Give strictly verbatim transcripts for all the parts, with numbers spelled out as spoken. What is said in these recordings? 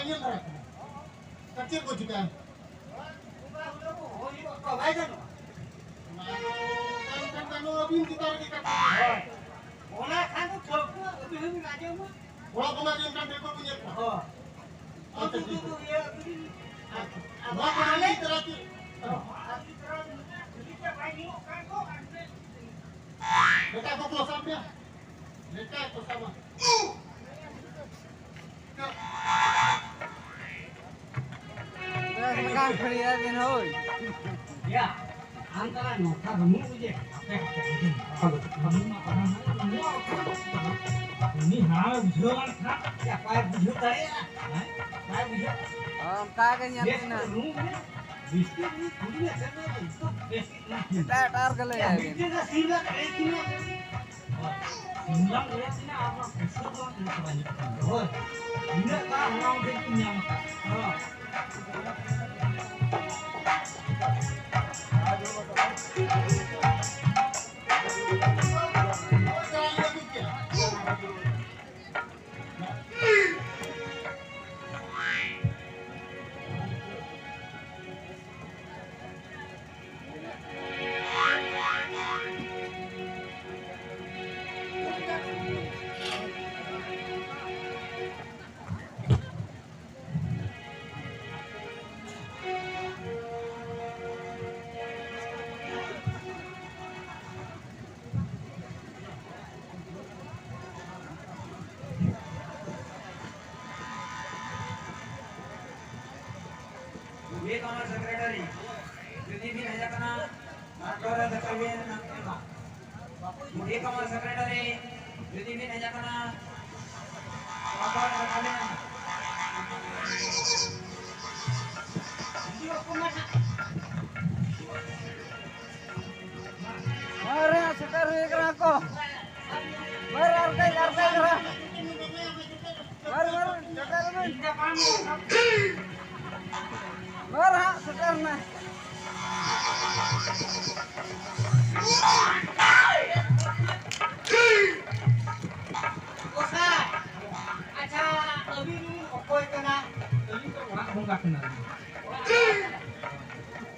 ᱧᱮᱞ ᱫᱟᱲᱮᱭᱟᱜ ᱠᱟᱱᱟ᱾ ᱟᱨ ᱪᱮᱫ ᱠᱚ ᱪᱤᱠᱟᱹᱭᱟ? ᱵᱟᱭ ᱜᱟᱱᱚᱜᱼᱟ᱾ ᱚᱱᱟ ᱫᱚ ᱠᱟᱱ ᱠᱷᱟᱱ ᱫᱚ ᱟᱹᱵᱤᱱ ᱪᱮᱛᱟᱱ ᱨᱮᱜᱮ ᱠᱟᱛᱷᱟ᱾ ᱦᱳᱭ᱾ ᱚᱱᱟ ᱠᱷᱟᱱ ᱫᱚ ᱴᱷᱟᱹᱣᱠᱟᱹ ᱟᱹᱵᱤᱱ ᱦᱚᱸᱵᱤᱱ ᱟᱸᱡᱚᱢᱟ᱾ ᱚᱲᱟᱜ ᱠᱚᱢᱟ ᱟᱹᱵᱤᱱ ᱠᱟᱱ ᱵᱮᱜᱚᱨ ᱵᱤᱱ ᱧᱮᱞ ᱠᱚᱣᱟ᱾ ᱦᱳᱭ᱾ ᱟᱪᱪᱷᱟ, ᱴᱷᱤᱠ ᱜᱮᱭᱟ᱾ ᱟᱪᱪᱷᱟ᱾ ᱱᱚᱣᱟ ᱠᱚ ᱟᱹᱵᱤᱱ ᱪᱮᱫ ᱛᱟᱨᱟ ᱪᱮᱫ? ᱵᱮᱴᱟ ᱠᱚ ᱠᱚ ᱥᱟᱵ ᱢᱮ᱾ ᱵᱮᱴᱟ ᱠᱚ ᱥᱟᱵ ᱢᱮ᱾ ᱵᱮᱥ ᱞᱮᱠᱟᱱ ᱠᱷᱟᱹᱲᱭᱟᱹ ᱵᱤᱱ ᱦᱳᱭ᱾ ᱭᱟ, ᱟᱢ ᱛᱟᱞᱟ ᱱᱚᱝᱠᱟ ᱵᱟᱹᱱᱩᱜ ᱵᱩᱡᱮ᱾ ᱦᱟᱯᱮ, ᱦᱟᱯᱮ, ᱦᱟᱯᱮ᱾ ᱵᱟᱹᱱᱩᱜ ᱢᱟ ᱯᱟᱲᱦᱟᱣ ᱦᱚᱸ ᱵᱟᱹᱱᱩᱜ᱾ ᱩᱱᱤ ᱦᱟᱲᱟᱢᱮ ᱵᱩᱡᱷᱟᱹᱣ ᱞᱮᱱᱠᱷᱟᱱ ᱪᱮᱫ ᱵᱟᱭ ᱵᱩᱡᱷᱟᱹᱣ ᱫᱟᱲᱮᱭᱟᱜᱼᱟ᱾ ᱦᱮᱸ? ᱵᱟᱭ ᱵᱩᱡᱷᱟᱹᱣ᱾ ᱚᱱᱠᱟ ᱜᱮ ᱧᱮᱞ ᱵᱮᱥ ᱢᱮᱱᱟᱜᱼᱟ᱾ ᱨᱩᱢ ᱨᱮ ᱵᱤᱥᱠᱤᱴ ᱨᱮ ᱠᱩᱲᱤ ᱨᱮ ᱥᱮᱱ ᱞᱮᱱ ᱫᱚ ᱵᱮᱥ ᱮᱴᱟᱜ ᱮᱴᱟᱜ ᱨᱮᱜᱮ ᱞᱟᱹᱭ ᱟᱭ ᱵᱤᱱ᱾ ᱡᱩᱫᱤ ᱠᱳᱱᱳ ᱥᱮᱠᱨᱮᱴᱟᱨᱤ ᱡᱩᱫᱤ ᱵᱤᱱ ᱦᱮᱡ ᱟᱠᱟᱱᱟ, ᱢᱟᱥᱴᱚᱨ ᱨᱮ ᱫᱮᱠᱷᱟ ᱵᱤᱱ ᱮᱢᱟ᱾ ᱡᱩᱫᱤ ᱠᱳᱱᱳ ᱥᱮᱠᱨᱮᱴᱟᱨᱤ ᱡᱩᱫᱤ ᱵᱤᱱ ᱦᱮᱡ ᱟᱠᱟᱱᱟ, ᱢᱟᱥᱴᱚᱨ ᱨᱮ ᱫᱮᱠᱷᱟ ᱵᱤᱱ ᱮᱢᱟ᱾ ᱟᱨᱮ ᱥᱮᱴᱮᱨ ᱦᱩᱭ ᱠᱟᱱᱟ ᱠᱚ᱾ ᱵᱟᱨ ᱟᱨ ᱠᱟᱹᱡ, ᱟᱨ ᱠᱟᱹᱡ ᱫᱷᱟᱨᱟ᱾ ᱵᱟᱨ, ᱵᱟᱨ, ᱥᱮᱴᱮᱨ ᱢᱮ᱾ ᱵᱟᱨ ᱦᱟᱸᱜ ᱥᱮᱴᱮᱨ ᱢᱮ᱾ ᱜᱚᱸᱥᱟᱭ, ᱟᱪᱪᱷᱟ, ᱟᱹᱵᱤᱱ ᱚᱠᱚᱭ ᱠᱟᱱᱟ? ᱟᱹᱞᱤᱧ ᱫᱚ ᱚᱲᱟᱜ ᱵᱚᱸᱜᱟ ᱠᱟᱱᱟᱞᱤᱧ᱾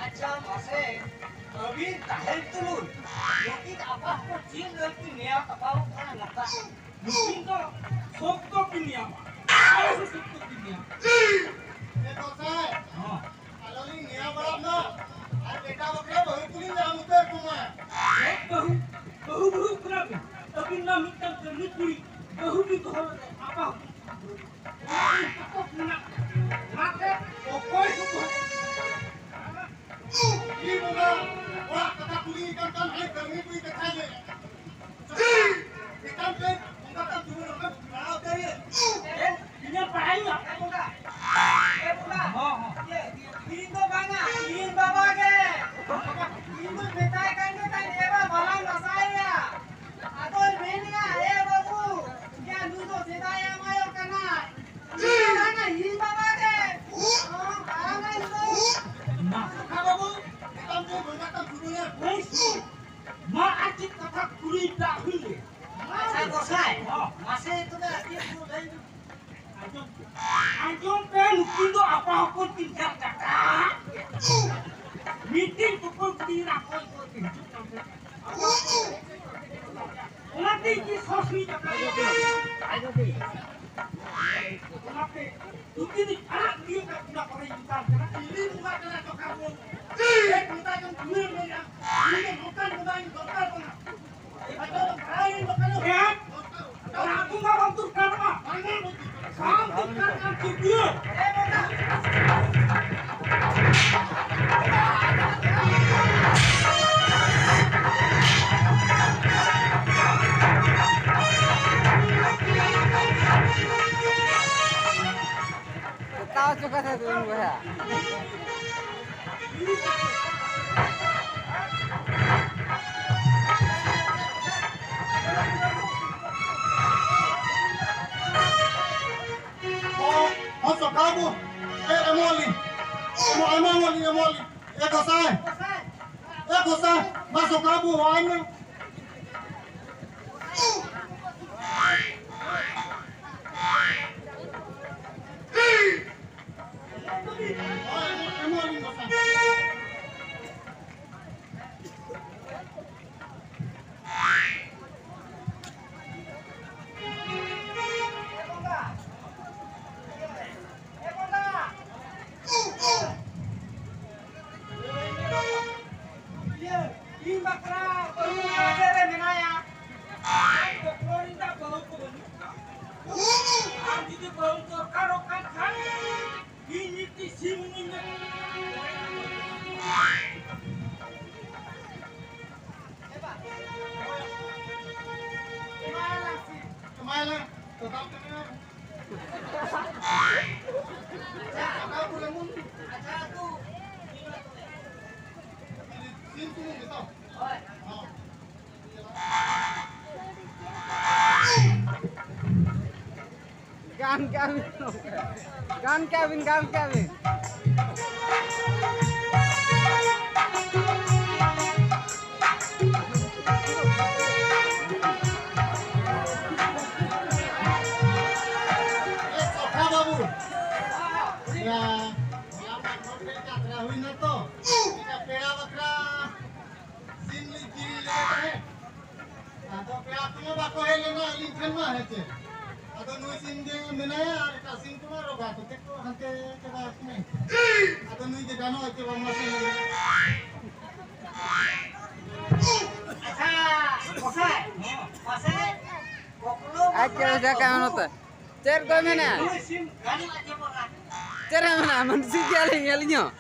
ᱟᱪᱪᱷᱟ, ᱢᱟᱥᱮ, ᱟᱹᱵᱤᱱ ᱛᱟᱦᱮᱸ ᱛᱩᱞᱩᱡ ᱱᱩᱠᱤᱱ ᱟᱯᱟ ᱦᱚᱯᱚᱱ ᱪᱮᱫ ᱞᱟᱹᱜᱤᱫ ᱠᱤᱱ ᱱᱮᱭᱟᱣ ᱛᱟᱯᱟᱢᱚᱜ ᱠᱟᱱᱟ ᱱᱚᱝᱠᱟ? ᱱᱩᱠᱤᱱ ᱫᱚ ᱥᱚᱠᱛᱚ ᱠᱤᱱ ᱱᱮᱭᱟᱣᱟ, ᱟᱨ ᱥᱚᱠᱛᱚ ᱠᱤᱱ ᱱᱮᱭᱟᱣᱟ᱾ ᱮ ᱜᱚᱸᱥᱟᱭ, ᱦᱚᱸ᱾ ᱟᱞᱚ ᱞᱤᱧ ᱱᱮᱭᱟᱣ ᱵᱟᱲᱟᱜ ᱢᱟ, ᱟᱨ ᱵᱮᱴᱟ ᱵᱟᱠᱷᱨᱟ ᱵᱟᱹᱦᱩ ᱠᱚᱞᱤᱧ ᱧᱟᱢ ᱩᱛᱟᱹᱨ ᱠᱚᱢᱟ᱾ ᱪᱮᱫ ᱵᱟᱹᱦᱩ? ᱵᱟᱹᱦᱩ, ᱵᱟᱹᱦᱩ ᱠᱟᱱᱟ ᱵᱤᱱ? ᱟᱹᱵᱤᱱ ᱢᱟ ᱢᱤᱫᱴᱟᱝ ᱠᱟᱹᱢᱤ ᱠᱩᱲᱤ, ᱵᱟᱹᱦᱩ ᱵᱤᱱ ᱫᱚᱦᱚ ᱞᱮᱫᱟ, ᱟᱯᱟ ᱦᱚᱯᱚᱱ᱾ ᱚᱱᱟᱛᱮ ᱚᱠᱚᱭ ᱦᱚᱸ ᱵᱟᱠᱚ ᱤᱧ ᱵᱚᱸᱜᱟ, ᱚᱲᱟᱜ ᱠᱟᱛᱷᱟ ᱠᱩᱞᱤ ᱠᱟᱱ ᱠᱷᱟᱱ ᱦᱟᱱᱮ ᱠᱟᱹᱢᱤ ᱠᱚᱭ ᱠᱟᱛᱷᱟᱭ ᱞᱟᱹᱭ᱾ ᱪᱮᱛᱟᱱ ᱛᱮ ᱵᱚᱸᱜᱟ ᱛᱟᱢ ᱫᱩᱣᱟᱹᱨ ᱨᱮ ᱢᱮᱱᱟᱜ ᱩᱛᱟᱹᱨ ᱭᱟ᱾ ᱤᱧᱟᱹᱜ ᱯᱟᱲᱦᱟᱣ ᱧᱚᱜ᱾ ᱮ ᱵᱚᱸᱜᱟ, ᱮ ᱵᱚᱸᱜᱟ᱾ ᱦᱚᱸ, ᱦᱚᱸ᱾ ᱤᱧ ᱫᱚ ᱵᱟᱝᱟ, ᱤᱧ ᱵᱟᱵᱟ ᱜᱮ᱾ ᱤᱧ ᱫᱚ ᱢᱮᱛᱟᱭ ᱠᱟᱱ ᱜᱮ ᱛᱟᱦᱮᱸ, ᱮ ᱵᱟ, ᱵᱟᱞᱟᱝ ᱱᱟᱥᱟᱭᱮᱭᱟ᱾ ᱟᱫᱚᱭ ᱢᱮᱱᱮᱜᱼᱟ, ᱮ ᱵᱟᱹᱵᱩ, ᱭᱟ ᱱᱩᱭ ᱫᱚ ᱥᱮᱫᱟᱭ ᱟᱢᱟᱭᱚ ᱠᱟᱱᱟᱭ᱾ ᱤᱧ ᱵᱟᱝᱟ, ᱤᱧ ᱵᱟᱵᱟ ᱜᱮ᱾ ᱚ, ᱵᱟᱝᱟ, ᱤᱧ ᱫᱚ᱾ ᱢᱟ᱾ ᱦᱮᱸ ᱵᱟᱹᱵᱩ, ᱢᱮᱛᱟᱢ ᱫᱚ ᱵᱟᱹᱧ ᱢᱮᱛᱟᱢ ᱥᱩᱫᱷᱩ ᱭᱟ᱾ ᱦᱳᱭ, ᱥᱩᱫᱷᱩ᱾ ᱢᱟ ᱟᱨ ᱪᱮᱫ ᱠᱟᱛᱷᱟ ᱠᱩᱞᱤ ᱫᱟ ᱦᱩᱭ ᱞᱮ᱾ ᱟᱪᱪᱷᱟ, ᱜᱚᱸᱥᱟᱭ, ᱦᱚᱸ᱾ ᱢᱟᱥᱮ ᱛᱚᱵᱮ ᱟᱨ ᱪᱮᱫ ᱠᱚ ᱞᱟᱹᱭ ᱟᱸᱡᱚᱢ ᱯᱮ, ᱟᱸᱡᱚᱢ ᱯᱮ, ᱱᱩᱠᱤᱱ ᱫᱚ ᱟᱯᱟ ᱦᱚᱯᱚᱱ ᱠᱤᱱ ᱪᱟᱞᱟᱜ ᱠᱟᱱᱟ᱾ ᱢᱤᱫᱴᱤᱡ ᱠᱚᱠᱚ ᱠᱩᱲᱤ ᱜᱤᱫᱽᱨᱟᱹ ᱚᱠᱚᱭ ᱠᱚ ᱦᱤᱡᱩᱜ ᱠᱟᱱ ᱛᱟᱦᱮᱸ᱾ ᱚᱱᱟᱛᱮ ᱤᱧ ᱥᱚᱥᱤ ᱠᱟᱛᱷᱟ᱾ ᱚᱱᱟᱛᱮ ᱱᱩᱠᱤᱱ ᱫᱚ ᱟᱲᱟᱜ ᱜᱤᱰᱤ ᱠᱟᱜ ᱠᱤᱱᱟ ᱯᱚᱨᱮ ᱤᱧ ᱢᱮᱛᱟᱢ ᱠᱟᱱᱟ᱾ ᱤᱧ ᱢᱮᱛᱟᱭ ᱠᱟᱱᱟ ᱪᱚᱠᱟ ᱵᱚᱱ᱾ ᱮᱠ ᱢᱮᱛᱟᱭ ᱠᱟᱱ ᱫᱩᱭ ᱢᱮᱱᱟ᱾ ᱤᱧ ᱫᱚ ᱱᱚᱝᱠᱟᱱ ᱵᱚᱸᱜᱟᱧ ᱫᱚᱨᱠᱟᱨ ᱠᱟᱱᱟ᱾ ᱛᱟᱣ ᱪᱚᱠᱟ ᱛᱟᱦᱮᱸ ᱛᱟᱵᱚᱱ ᱵᱚᱭᱦᱟ᱾ ᱦᱚᱸ, ᱦᱚᱸ, ᱥᱚᱠᱟ ᱵᱚ᱾ ᱮ, ᱮᱢᱚᱜ ᱟᱹᱞᱤᱧ᱾ ᱮᱢᱚᱜ, ᱮᱢᱚᱜ ᱟᱹᱞᱤᱧ, ᱮᱢᱚᱜ ᱟᱹᱞᱤᱧ᱾ ᱮ, ᱜᱚᱸᱥᱟᱭ᱾ ᱮ, ᱜᱚᱸᱥᱟᱭ, ᱢᱟ ᱥᱚᱠᱟ ᱵᱚ ᱦᱚᱦᱚ ᱟᱭ ᱢᱮ᱾ ᱜᱟᱱ ᱠᱮᱜᱼᱟ ᱵᱤᱱ, ᱜᱟᱱ ᱠᱮᱜᱼᱟ ᱵᱤᱱ, ᱜᱟᱱ ᱠᱮᱜᱼᱟ ᱵᱤᱱ᱾ ᱮ ᱥᱚᱠᱷᱟ ᱵᱟᱹᱵᱩ, ᱭᱟ, ᱦᱚᱞᱟ ᱢᱟ ᱜᱚᱴ ᱨᱮ ᱡᱟᱛᱨᱟ ᱦᱩᱭᱱᱟ ᱛᱚ, ᱮᱴᱟᱜ ᱯᱮᱲᱟ ᱵᱟᱠᱷᱨᱟ ᱥᱤᱢ ᱞᱤᱧ ᱠᱤᱨᱤᱧ ᱞᱮᱫᱮ ᱛᱟᱦᱮᱸᱫ᱾ ᱟᱫᱚ ᱯᱮᱲᱟ ᱠᱚᱢᱟ ᱵᱟᱠᱚ ᱦᱮᱡ ᱞᱮᱱᱟ ᱟᱹᱞᱤᱧ ᱴᱷᱮᱱ ᱢᱟ, ᱦᱮᱸ ᱪᱮ? ᱟᱫᱚ ᱱᱩᱭ ᱥᱤᱢ ᱜᱮ ᱢᱮᱱᱟᱭᱟ ᱟᱨ ᱮᱴᱟᱜ ᱥᱤᱢ ᱠᱚᱢᱟ ᱨᱚᱜᱟ ᱠᱚᱛᱮ ᱠᱚ ᱦᱟᱱᱛᱮ ᱪᱟᱵᱟ ᱟᱠᱟᱱᱟ᱾ ᱟᱫᱚ ᱱᱩᱭ ᱜᱮ ᱜᱟᱱᱚᱜᱼᱟ ᱪᱮ ᱵᱟᱝ ᱢᱟᱥᱮ ᱞᱟᱹᱭ ᱢᱮ? ᱟᱪᱪᱷᱟ, ᱜᱚᱸᱥᱟᱭ, ᱢᱟᱥᱮ ᱠᱚᱠᱞᱚ ᱟᱡ ᱪᱮᱫ ᱮ ᱪᱟᱠᱟ ᱱᱚᱛᱮ? ᱪᱮᱫ ᱠᱚ ᱢᱮᱱᱟ? ᱱᱩᱭ ᱥᱤᱢ ᱜᱟᱱᱚᱜᱼᱟ ᱪᱮ ᱵᱟᱝᱟ? ᱪᱮᱫ ᱮ ᱢᱮᱱᱟ? ᱢᱟᱱᱥᱤ ᱜᱮᱭᱟᱞᱤᱧ ᱟᱹᱞᱤᱧ ᱦᱚᱸ᱾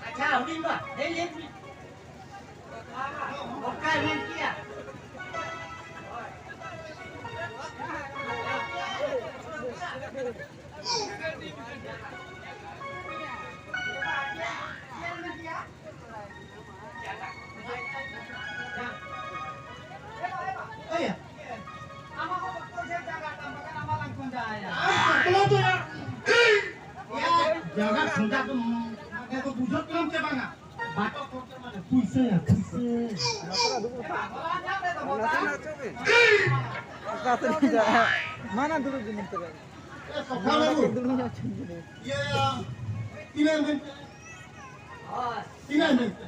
ᱟᱪᱪᱷᱟ, ᱦᱩᱰᱤᱧ ᱵᱟ, ᱦᱮᱡ ᱦᱮᱡ ᱢᱮ᱾ ᱚᱠᱟᱭ ᱢᱮᱱ ᱠᱮᱜᱼᱟ? ᱮᱭᱟ᱾ ᱟᱢᱟᱜ ᱦᱚᱸ ᱵᱚᱛᱚᱨ ᱥᱮ ᱡᱟᱭᱜᱟ ᱛᱟᱢ, ᱵᱟᱠᱷᱟᱱ ᱟᱢᱟᱜ ᱞᱟᱝ ᱠᱷᱚᱸᱡᱟᱭᱟ᱾ ᱟᱨ ᱵᱚᱛᱚᱨ ᱫᱚ ᱭᱟ᱾ ᱡᱟᱭᱜᱟ ᱠᱷᱚᱸᱡᱟ ᱫᱚ ᱢᱟᱱᱮ ᱫᱚ ᱵᱩᱡᱷᱟᱹᱜ ᱠᱟᱱᱟᱢ ᱪᱮ ᱵᱟᱝᱟ? ᱵᱟᱴᱚ ᱠᱷᱚᱨᱪᱟ ᱢᱟᱱᱮ ᱯᱩᱭᱥᱟᱹ ᱭᱟ, ᱯᱩᱭᱥᱟᱹ᱾ ᱢᱟᱱᱟ ᱫᱩᱲᱩᱵ ᱵᱤᱱ ᱱᱚᱛᱮ ᱨᱮ᱾ ᱮ, ᱥᱚᱠᱷᱟ ᱵᱟᱹᱵᱩ᱾ ᱫᱩᱲᱩᱵ ᱧᱚᱜ ᱦᱚᱪᱚ ᱵᱤᱱ᱾ ᱤᱭᱟᱹ, ᱛᱤᱱᱟᱹᱜ ᱮᱢ ᱢᱮᱱ ᱠᱮᱫᱟ? ᱛᱤᱱᱟᱹᱜ ᱮᱢ ᱢᱮᱱ ᱠᱮᱫᱟ?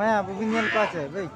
ᱦᱮᱸ, ᱟᱵᱚ ᱵᱤᱱ ᱧᱮᱞ ᱠᱚᱣᱟ ᱥᱮ ᱵᱷᱟᱹᱭ?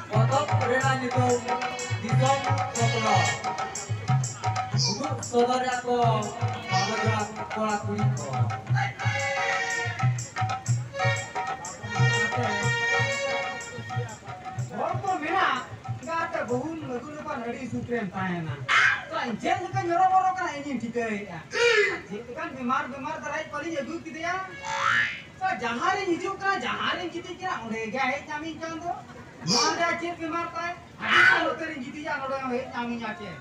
ᱯᱚᱛᱚᱵ ᱨᱮᱱᱟᱜ ᱧᱩᱛᱩᱢ ᱫᱤᱥᱚᱢ ᱯᱚᱛᱚᱵ᱾ ᱩᱫᱩᱜ ᱥᱚᱫᱚᱨᱮᱫ ᱠᱚ ᱵᱟᱵᱟ ᱡᱚᱲᱟ ᱠᱚᱲᱟ ᱠᱩᱲᱤ ᱠᱚ᱾ ᱦᱚᱲ ᱠᱚ ᱢᱮᱱᱟ, ᱜᱟᱛᱮ ᱵᱟᱹᱦᱩᱢ ᱟᱹᱜᱩ ᱞᱮᱠᱷᱟᱱ ᱟᱹᱰᱤ ᱥᱩᱠ ᱨᱮᱢ ᱛᱟᱦᱮᱱᱟ᱾ ᱛᱚ, ᱤᱧ ᱪᱮᱫ ᱞᱮᱠᱟᱧ ᱦᱚᱨᱚᱵᱚᱨᱚ ᱠᱟᱱᱟ, ᱤᱧᱤᱧ ᱴᱷᱤᱠᱟᱹᱭᱮᱫᱼᱟ᱾ ᱪᱮᱫ ᱞᱮᱠᱟᱱ ᱵᱤᱢᱟᱨ, ᱵᱤᱢᱟᱨ ᱫᱟᱨᱟᱭ ᱯᱟᱞᱤᱧ ᱟᱹᱜᱩ ᱠᱮᱫᱮᱭᱟ᱾ ᱛᱚ, ᱡᱟᱦᱟᱸ ᱨᱤᱧ ᱦᱤᱡᱩᱜ ᱠᱟᱱᱟ, ᱡᱟᱦᱟᱸ ᱨᱤᱧ ᱜᱤᱛᱤᱡ ᱠᱟᱱᱟ, ᱚᱸᱰᱮ ᱜᱮ ᱦᱮᱡ ᱧᱟᱢᱤᱧ ᱠᱟᱱ ᱫᱚ᱾ ᱱᱚᱣᱟ ᱨᱮᱭᱟᱜ ᱪᱮᱫ ᱵᱤᱢᱟᱨ ᱛᱟᱭ? ᱟᱹᱰᱤ ᱜᱟᱱ ᱱᱚᱛᱮ ᱨᱤᱧ ᱜᱤᱛᱤᱡᱟ, ᱱᱚᱰᱮ ᱦᱚᱸ ᱦᱮᱡ ᱧᱟᱢᱤᱧᱟ ᱪᱮ?